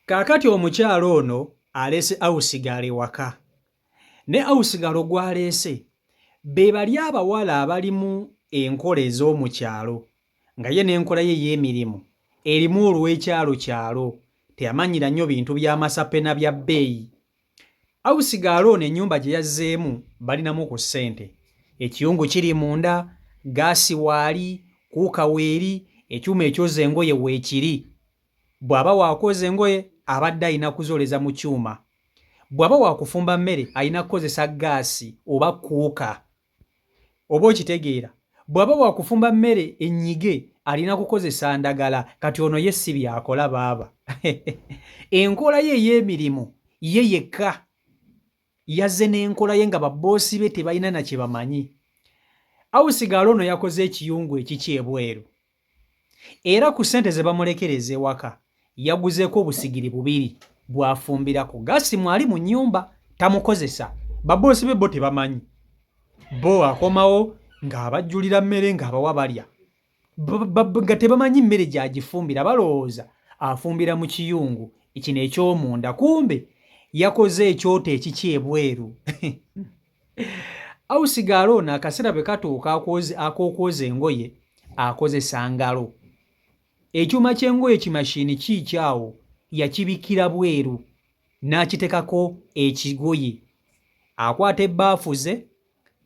Kaakati omukyala ono aleese awusigaalo ewaka. Ne awusigaalo gw'aleese be bali abawala abalimu enkola ez'omu kyalo nga ye n'enkola ye ey'emirimu erimu olw'ekyalokyalo, teyamanyira nnyo bintu bya masape na bya bbeeyi. Awusigaalo ono ennyumba gye yazzeemu balinamu ku ssente. Ekiyungu kiri munda, ggaasi waali, kuuka weeri, ekyuma ekyoza engoye weekiri. Bw'aba wa kwoza engoye abadde alina kuzooleza mu kyuma. Bw'aba wa kufumba mmere alina kukozesa ggaasi oba kkuuka. Oba okitegeera? Bw'aba wa kufumba mmere ennyige alina kukozesa ndagala. Kati ono ye si by'akola baaba. Enkola ye ey'emirimu ye yekka yazze n'enkola ye nga babboosi be tebalina na kye bamanyi. Awusigaala ono yakoze ekiyungu ekikye ebweru. Era ku ssente ze bamulekera ez'ewaka yaguzeeko obusigiri bubiri bw'afumbirako. Gaasi mwali mu nnyumba tamukozesa. Babboosi be bo tebamanyi. Bo akomawo ng'abajjulira mmere ng'abawa balya. Nga tebamanyi mmere gy'agifumbira balowooza afumbira mu kiyungu kino eky'omunda kumbe yakoze ekyoto ekikye ebweru. Awusigaala ono akaseera bwe katuuka ak'okwoza engoye akozesa ngalo. Ekyuma ky'engoye kimashiini kiikyo awo yakibikkira bweru n'akitekako ekigoye. Akwata ebbaafu ze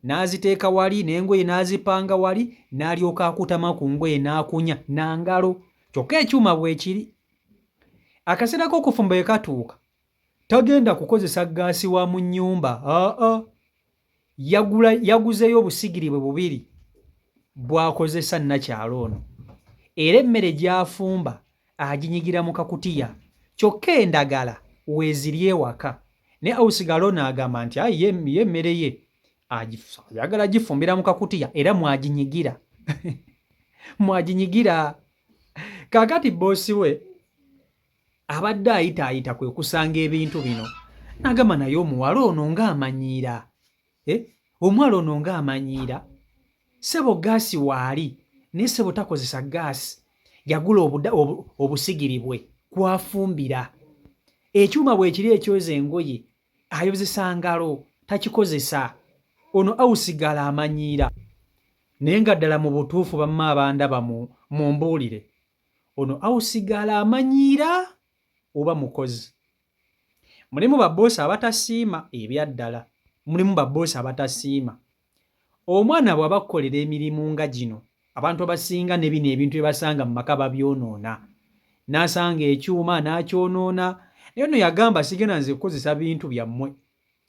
n'aziteeka wali n'engoye n'azipanga wali n'alyoka akutama ku ngoye n'akunya na ngalo kyokka ekyuma bwekiri. Akaseera k'okufumba bwe katuuka tagenda kukozesa ggaasi wa mu nnyumba aa yagula yaguzeeyo obusigiri bwe bubiri bw'akozesa nnakyalo ono era emmere gy'afumba aginyigira mu kakutiya kyokka endagala weeziri ewaka naye awusigala ono agamba nti ayi ye emmere ye ayagala gifumbira mu kakutiya era mwaginyigira mwaginyigira kaakati bboosi we abadde ayitaayita kwe kusanga ebintu bino n'agamba naye omuwala ono ng'amanyiira eh? Omuwala ono ng'amanyiira ssebo gaasi waali naye ssebo takozesa gaasi yagula obusigiri bwe kwafumbira ekyuma bwekiri ekyoza engoye ayozesa ngalo takikozesa ono ausigala amanyiira naye nga ddala mu butuufu bamma abandaba mumbuulire Ono ausigala amanyiira oba mukozi? Mulimu ba boss abatasiima ebyaddala. Mulimu ba boss abatasiima. Omwana bw'aba akukolera emirimu nga gino, abantu abasinga ne bino ebintu bye basanga mu maka babyonoona. N'asanga ekyuma n'akyonoona. Naye ono yagamba sigenda nze kukozesa bintu byammwe.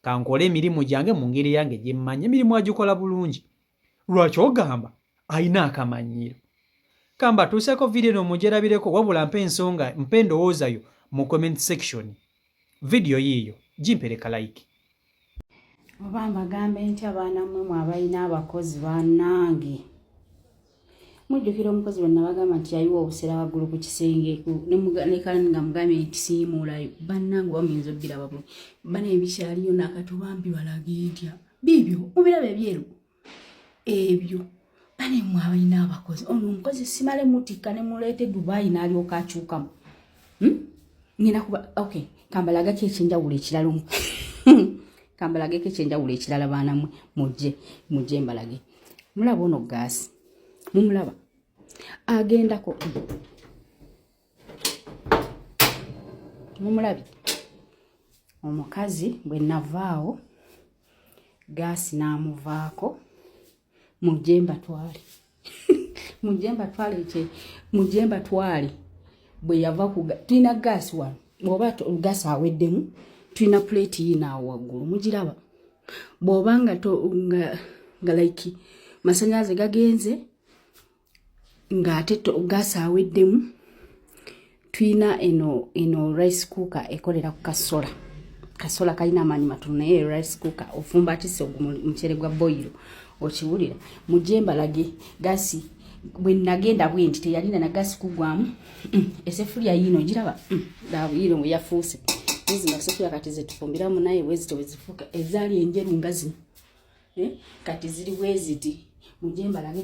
Kankole emirimu gyange mu ngeri eyange gye mmanyi. Emirimu agikola bulungi. Lwaki ogamba alina akamanyiiro? Kambatuuseeko vidiyo eno mugyerabireko wabula mpa ensonga mpa endowooza yo mu comment section. Vidiyo yiiyo gimpereka like. Oba mbagambe ntya baana mmwe mwe abalina abakozi banange. Mujjukira omukozi bwe nabagamba nti yayiwa obusera waggulu ku kisenge ne nga mugambye nti siyimuulayo bannange oba muyinza obbiraba bulungi bana ebikyaliyo nakati oba mbibalage ntya biibyo mubiraba ebyeru ebyo bane mwe abalina abakozi ono omukozi simale mutikka ne muleeta e dubayi n'alyoka akyukamu hmm? ngenda kuba okay kambalagako ekyenjawulo ekirala kambalageko ekyenjawulo ekirala baana mwe mujje mujje mbalage mulaba ono gaasi mumulaba agendako mumulabye omukazi bwe navaawo gaasi n'amuvaako mujje mbatwale mujje mbatwale ekye mujje mbatwale bwe yava ku tulina gaasi wano bw'oba gaasi aweddemu tulina puleeti yiino awo waggulu mugiraba bw'oba nga nga like masanyalaze gagenze ng'ate gaasi aweddemu tulina eno eno rice cooker ekolera ku kasola kasola kalina amaanyi matono naye rice cooker ofumba kisi omuceere gwa boyiro okiwulira mujje mbalage gaasi bwe nagenda bwe nti teyalina na gaasi kugwamu esefulya yiino giraba yiino bwe yafuuse zino sefuya kati zetufumbiramu naye bwezito bwezifuuka ezaali enjeru nga zino eh, kati ziri bweziti mujje mbalage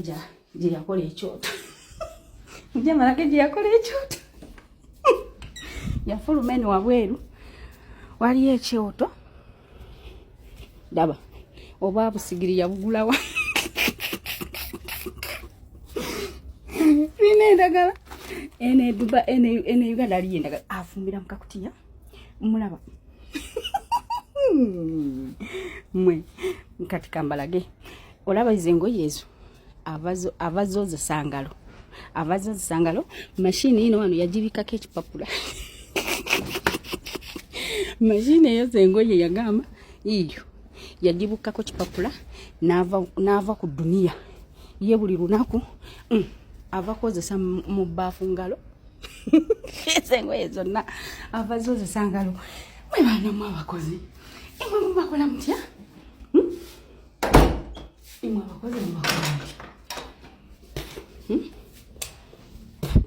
gye yakola ekyoto mujje mbalage gye yakola ekyoto. Yafuluma eno wabweru waliyo ekyoto, ndaba oba busigiri yabugulawa. Tulina endagala eno eduba eno eno Uganda aliyo endagala afumbira mu kakutiya mulaba mwe kati kambalage olaba izo engoye ezo ava zozesa ngalo ava zozesa ngalo mashini ino wano yagibikako ekipapula mashini eyoza engoye yagamba iyo yagibukkako kipapula n'ava ku duniya ye buli lunaku ava kwozesa mu bbaafu ngalo ezo engoye zonna ava zozesa ngalo mwe baana mu abakozi imwe mubakola mutya hmm? Imwe abakozi mubakola mutya? Hmm?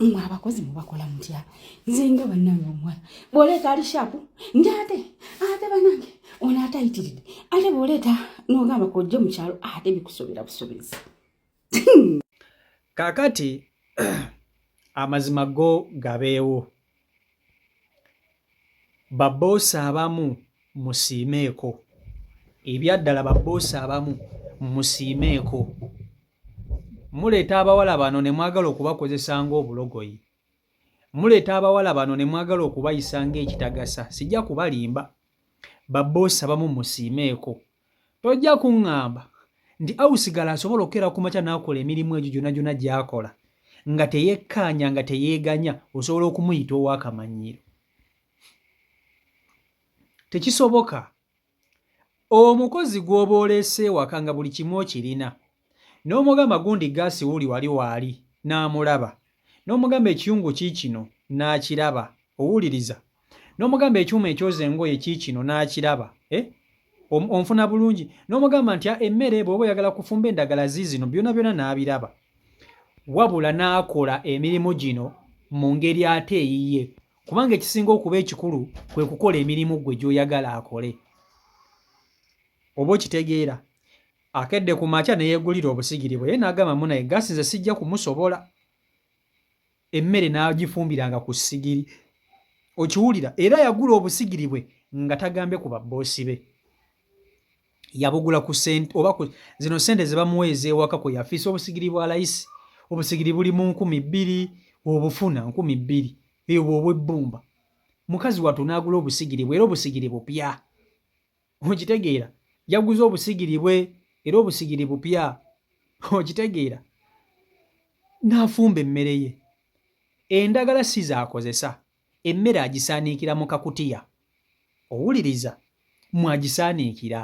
Mwe abakozi mubakola mutya? Nze nga bannange omuwala bw'oleeta ali shapu nti ate ate bannange ono ate ayitiridde ate bw'oleeta n'ogamba kojje mu kyalo ate bikusobera busobezi. Kaakati amazima go gabeewo. Babboosi abamu musiimeeko. Ebyaddala babboosi abamu musiimeeko. Muleeta abawala bano ne mwagala okubakozesa ng'obulogoyi. Muleeta abawala bano ne mwagala okubayisa ng'ekitagasa. Sijja kubalimba. Babboosi abamu musiimeeko. Tojja kuŋŋamba nti Ausigala asobola okukeera ku makya n'akola emirimu egyo gyonna gyonna gy'akola nga teyekkaanya nga teyeeganya osobola okumuyita ow'akamanyiiro. Tekisoboka. Omukozi gw'oba oleese ewaka nga buli kimu okirina n'omugamba gundi gaasi wuuli wali waali n'amulaba n'omugamba ekiyungu kiikino n'akiraba owuliriza n'omugamba ekyuma ekyoza engoye kiikino n'akiraba eh? Onfuna bulungi n'omugamba nti ah, emmere bw'oba oyagala kufumba endagala ziizino byona byona n'abiraba wabula n'akola emirimu gino mu ngeri ate eyiye kubanga ekisinga okuba ekikulu kwe kukola emirimu gwe gy'oyagala akole oba okitegeera akedde ku makya ne yeegulira obusigiri bwe ye n'agamba munaye gaasi nze sijja kumusobola emmere n'agifumbiranga ku ssigiri okiwulira era yagula obusigiri bwe nga tagambye ku babboosi be yabugula ku sente oba ku zino sente ze bamuwa ez'ewaka kwe yafiisa obusigiri bwa layisi obusigiri buli mu 2000 obufuna 2000 ebwo obw'ebbumba mukazi wattu n'agula obusigiri bwe era obusigiri bupya okitegeera yaguze obusigiri bwe era obusigiri bupya okitegeera n'afumba emmere ye endagala si z'akozesa emmere agisaaniikira mu kakutiya owuliriza mwagisaaniikira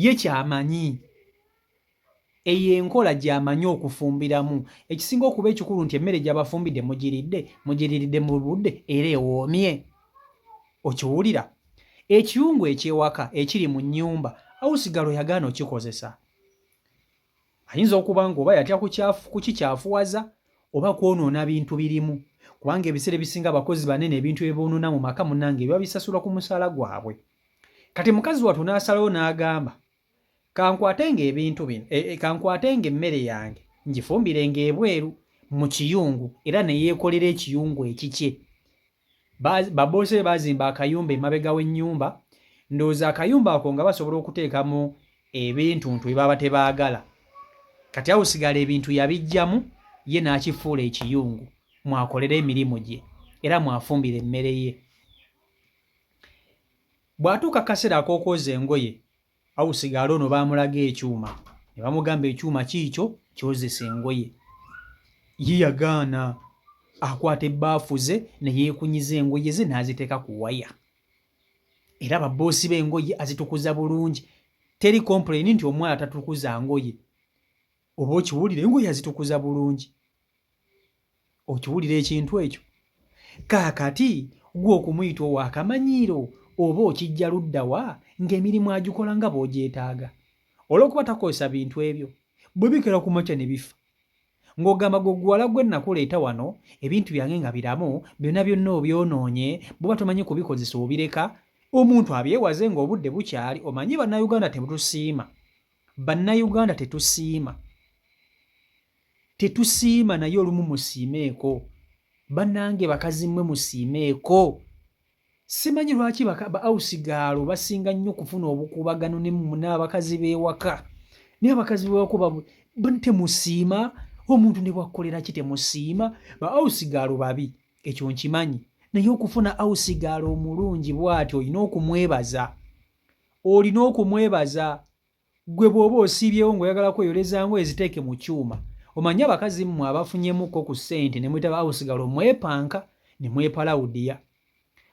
ye kyamanyi Eyo enkola gy'amanyi okufumbiramu. Ekisinga okuba ekikulu nti emmere gy'abafumbidde mugiridde, mugiriiridde mu budde era ewoomye. Okiwulira? Ekiyungu eky'ewaka ekiri mu nnyumba awusigalo yagaana okikozesa. Ayinza okuba ng'oba yatya kukikyafuwaza oba kwonoona bintu birimu kubanga ebiseera ebisinga abakozi banene ebintu bye boonoona mu maka munnange biba bisasulwa ku musaala gwabwe. Kati mukazi wattu n'asalawo n'agamba Kankwatenga ebintu bino, e, e, kankwatenga emmere yange ngifumbirenga ebweru mu kiyungu era ne yeekolera ekiyungu ekikye. Baboosi be baazimba akayumba emabega w'ennyumba, ndowooza akayumba ako nga basobola okuteekamu ebintuntu bye baba tebaagala. Kati awo sigala ebintu yabiggyamu ye n'akifuula ekiyungu mw'akolera emirimu gye era mw'afumbira emmere ye. Bw'atuuka akaseera ak'okwoza engoye, Awusigaala ono baamulaga ekyuma ne bamugamba ekyuma kiikyo kyozesa engoye. Ye yagaana akwata ebbaafu ze ne yeekunyiza engoye ze n'aziteeka ku waya. Era babboosi b'engoye azitukuza bulungi. Teri kompuleyini nti omwana tatukuza ngoye. Oba okiwulira engoye azitukuza bulungi. Okiwulira ekintu ekyo? Kaakati gwe okumuyita ow'akamanyiiro oba okijja ludda wa ng'emirimu agikola nga bw'ogyetaaga? Olw'okuba takozesa bintu ebyo, bwe bikeera ku makya ne bifa. Ng'ogamba gwe guwala gwe nakuleeta wano ebintu byange nga biramu, byonna byonna obyonoonye, bw'oba tomanyi kubikozesa obireka, omuntu abyewaze ng'obudde bukyali. Omanyi Bannayuganda tetusiima. Bannayuganda tetusiima. Tetusiima naye olumu musiimeeko. Banange bakazi mwe musiimeeko. Simanyi lwaki ba awusigaalo basinga nnyo okufuna obukuubagano n'abakazi b'ewaka. Naye abakazi b'ewaka temusiima, omuntu ne bw'akukolera ki temusiima. Ba awusigaalo babi, ekyo nkimanyi. Naye okufuna awusigaalo omulungi bw'atyo olina okumwebaza. Olina okumwebaza. Ggwe bw'oba osiibyewo ng'oyagala kweyoleza ngoye ziteeke mu kyuma. Omanyi abakazi mmwe abafunyemukko ku ssente ne muyita ba awusigalo mwepanka ne mwepalawudiya.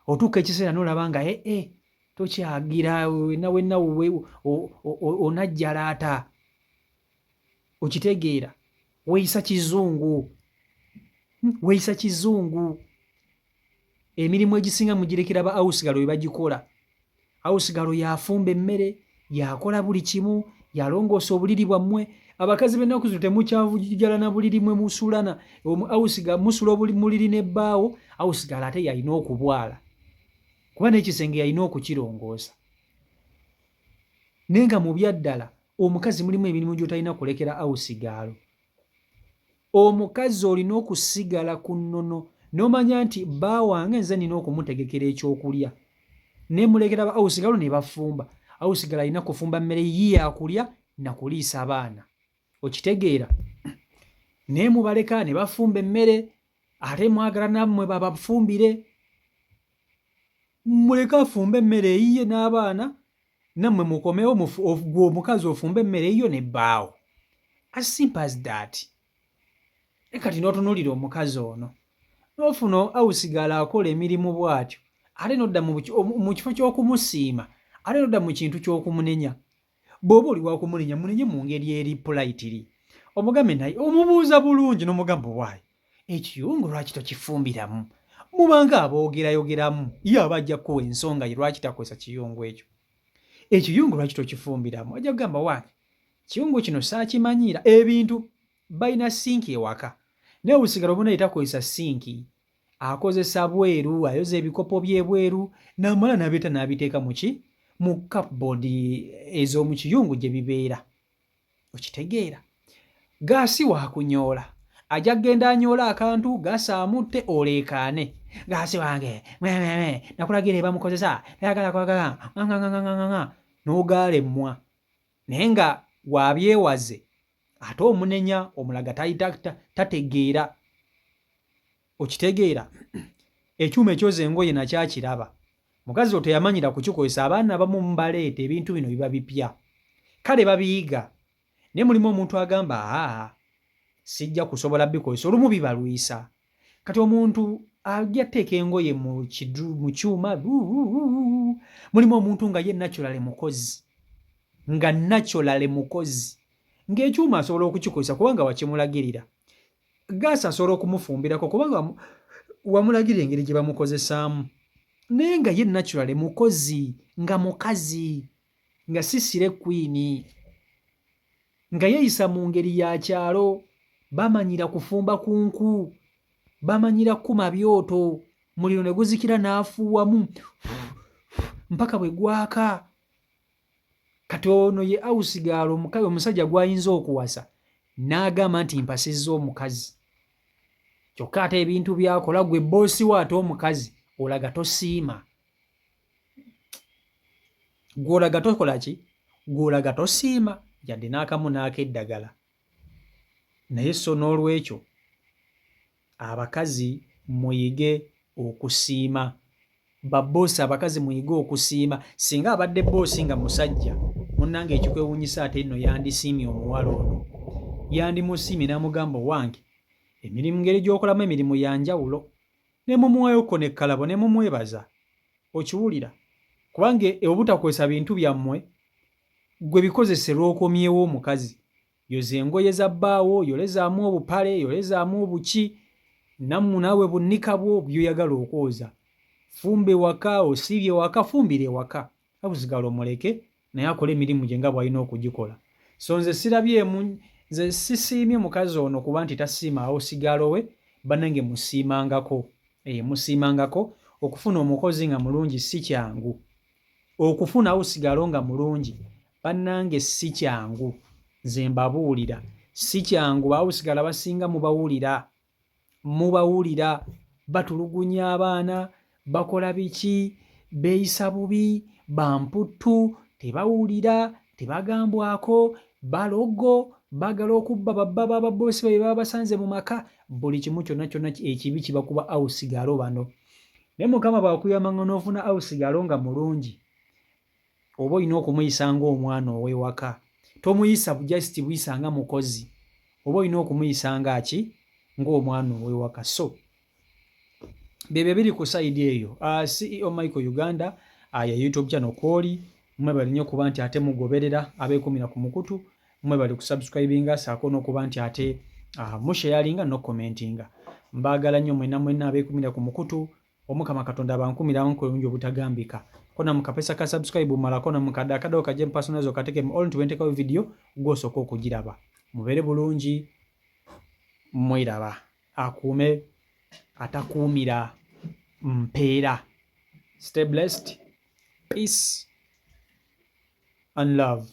Otuuka ekiseera n'olaba nga ee eh, tokyagira wenna wenna onajjalaata. Okitegeera? Weeyisa kizungu. Weeyisa kizungu. Emirimu egisinga mugirekera ba awusigalo be bagikola. Awusigalo y'afumba emmere, y'akola buli kimu, y'alongoosa obuliri bwammwe. Abakazi b'ennaku zino temukyavujjalana buliri mwe musulana. Awusiga musula muliri ne bbaawo, awusigalo ate y'alina okubwala. Kuba n'ekisenge y'alina okukirongoosa. Naye nga mu byaddala omukazi mulimu emirimu gy'otalina kulekera awusigaalo. Omukazi olina okusigala ku nnono n'omanya nti bba wange nze nnina okumutegekera ekyokulya ne mulekera ba awusigalo ne bafumba. Awusigalo alina kufumba mmere ye yakulya na kuliisa baana. Okitegeera? Naye mubaleka ne bafumba emmere ate mwagala nammwe babafumbire. Muleke afumbe emmere eyiye n'abaana nammwe mukomewo gwe omukazi ofumbe emmere eyiyo ne bbaawo. As simple as that. Naye kati n'otunuulira omukazi ono n'ofuna awusigala akola emirimu bw'atyo ate n'odda mu kifo ky'okumusiima ate n'odda mu kintu ky'okumunenya. Bw'oba oli wa kumunenya munenye mu ngeri eri politely omugambe naye omubuuza bulungi n'omugamba owaaye ekiyungu lwaki tokifumbiramu mubanga aboogerayogeramu ye aba ajja kukuwa ensonga ye lwaki takozesa kiyungu ekyo ekiyungu lwaki tokifumbiramu ajja kugamba wange kiyungu kino saakimanyiira ebintu balina sinki ewaka naye obusigala obunaye takozesa sinki akozesa bweru ayoza ebikopo by'ebweru n'amala n'abireeta n'abiteeka mu ki mu cupboard ez'omu kiyungu gye bibeera okitegeera gaasi wakunyoola ajja kugenda anyoola akantu gaasi amutte oleekaane gaasi wange mwememe nakulagira ebamukozesa tayagala kwagala nganganganganga n'ogaala emmwa naye nga wabyewaze ate omunenya omulaga tategeera okitegeera ekyuma ekyoza engoye nakyo akiraba mukazi wo teyamanyira kukikozesa abaana abamu mubaleeta ebintu bino biba bipya kale babiyiga naye mulimu omuntu agamba aa sijja kusobola bikozesa olumu bibalwisa kati omuntu ajja teeka engoye mu kyuma mulimu omuntu nga ye naturally mukozi nga naturally mukozi ng'ekyuma asobola okukikozesa kubanga wakimulagirira gaasi asobola okumufumbirako kubanga wamulagirira engeri gye bamukozesaamu naye nga ye naturally mukozi nga mukazi nga si sire kwini nga yeeyisa mu ngeri ya kyalo bamanyira kufumba ku nku bamanyira kukuma byoto muliro ne guzikira n'afuuwamu mpaka bwe gwaka Kati ono ye awusigaala omukazi omusajja gw'ayinza okuwasa n'agamba nti mpasizza omukazi kyokka ate ebintu by'akola gwe bboosi wo ate omukazi olaga tosiima gw'olaga tokola ki gw'olaga tosiima yadde n'akamu n'akeddagala naye so n'olwekyo Abakazi muyige okusiima. Ba boss abakazi muyige okusiima. Singa abadde boss nga musajja munange ekikwewunyisa ate no yandisiimye omuwala ono. Yandimusiimye namugamba owange emirimu ngeri gyokolamu emirimu yanjawulo. Nemumuwayoko ne kalabo nemumwebaza. Okiwulira? Kubanga obutakozesa bintu byammwe gwe bikozese lwokomyewo omukazi. Yoza engoye za bbaawo, yolezaamu obupale, yolezaamu obuki, nammu naawe bunnika bwo by'oyagala okwoza. Fumba ewaka, osiibye ewaka, fumbira ewaka. Abusigala omuleke naye akole emirimu gye nga bw'alina okugikola. So nze sirabyemu, nze sisiimye mukazi ono kuba nti tasiima awusigaalo we, bannange musiimangako. Eh, musiimangako, okufuna omukozi nga mulungi si kyangu. Okufuna awusigalo nga mulungi Banange sikyangu nze mbabuulira sikyangu bawusigala basinga mubawulira mubawulira batulugunya abaana bakola biki Beeyisa bubi, bamputtu, tebawulira, tebagambwako, balogo, baagala okubba babba b'ababoosi babe baba basanze mu maka. Buli kimu kyonna kyonna ekibi kiba kuba awusigalo bano. Naye Mukama bw'akuyamba nga n'ofuna awusigalo nga mulungi, oba olina okumuyisa ng'omwana ow'ewaka. Tomuyisa just buyisa nga mukozi, oba olina okumuyisa nga ki? Ng'omwana ow'ewaka. So byebyo biri ku side eyo. CEO Michael Uganda ya YouTube channel kwoli. Mwebali nnyo okuba nti ate mugoberera, abeekumira ku mukutu mwebali kusubscribinga, saako n'okuba nti ate musharinga n'okucommentinga. Mbaagala nnyo mwenna mwenna abeekumira ku mukutu. Omukama Katonda abankumira obulungi obutagambika. Kona mu kapesa ka subscribe, malako na mukadde akadde kajje mu personalize, okateke mu all nti bwentekawo video gw'osooka okugiraba. Mubeere bulungi, mweraba. Akuume atakuumira mpeera. Stay blessed, peace and love.